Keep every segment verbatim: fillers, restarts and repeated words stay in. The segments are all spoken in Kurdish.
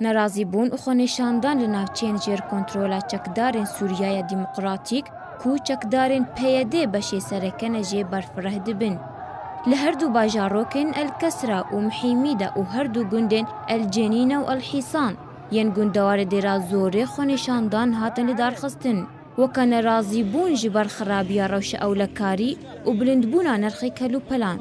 Nerazîbûn û xwenîşandan li navçeyên jêr kontrola çekdarên Sûriyaya Demokratîk ku çekdarên P Y D beşê sereke ne jê berfireh dibin. Li her du bajarokên El Kesra û Mihîmî de û her du gundên El Cenîne û El Hîsan yên gundewarê Dêra Zorê xwenîşandan hatin lidarxistin. Weke nerazîbûn ji ber xirabiya rewşa ewlekarî û bilindbûna nirxê kelûpelan.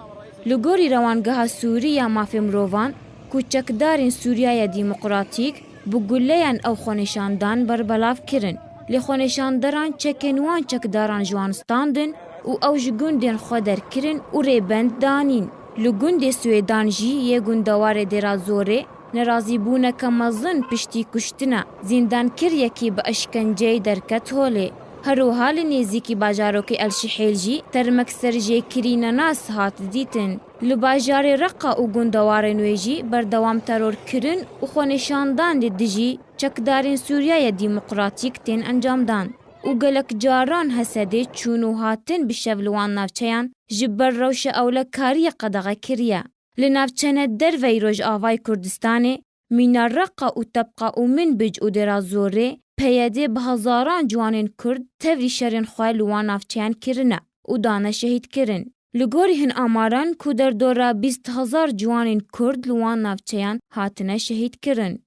Li gorî Rewangeha Sûrî ya Mafê Mirovan, ku çekdarên Sûriyaya Demokratîk bi guleyan ew xwenîşandan berbelav kirin. Lê xwenîşanderan çekên wan çekdaran ji wan standin û ew ji gundên xwe derkirin û rêbend danîn. Li gundê Swêdan jî yê gundewarê Dêra Zorê nerazîbûneke mezin piştî kuştina zîndankiriyekî bi eşkenceyê derket holê. Her wiha li nêzîkî bajarokê El Şihêl jî termek serjêkirî nenas hat dîtin. Li bajarê Reqa û gundewarên wê jî berdewam terorkirin û xwenîşandan li dijî çekdarên Sûriyaya Demokratîk tên encamdan û gelek caran H S D'ê çûn û hatin bi şev li wan navçeyan ji ber rewşa ewlekariyê qedexe kiriye. Li navçene derveyî Rojavayê Kurdistanê, mîna Reqa û Tebqa û Minbic û Dêra Zorê, P Y D bi hezaran ciwanên Kurd tevlî şerên xwe li wan navçeyan kirine û dane şehîdkirin. Li gorî hin amaran ku derdora bîst hezar ciwanên Kurd li wan navçeyan hatine şehîdkirin.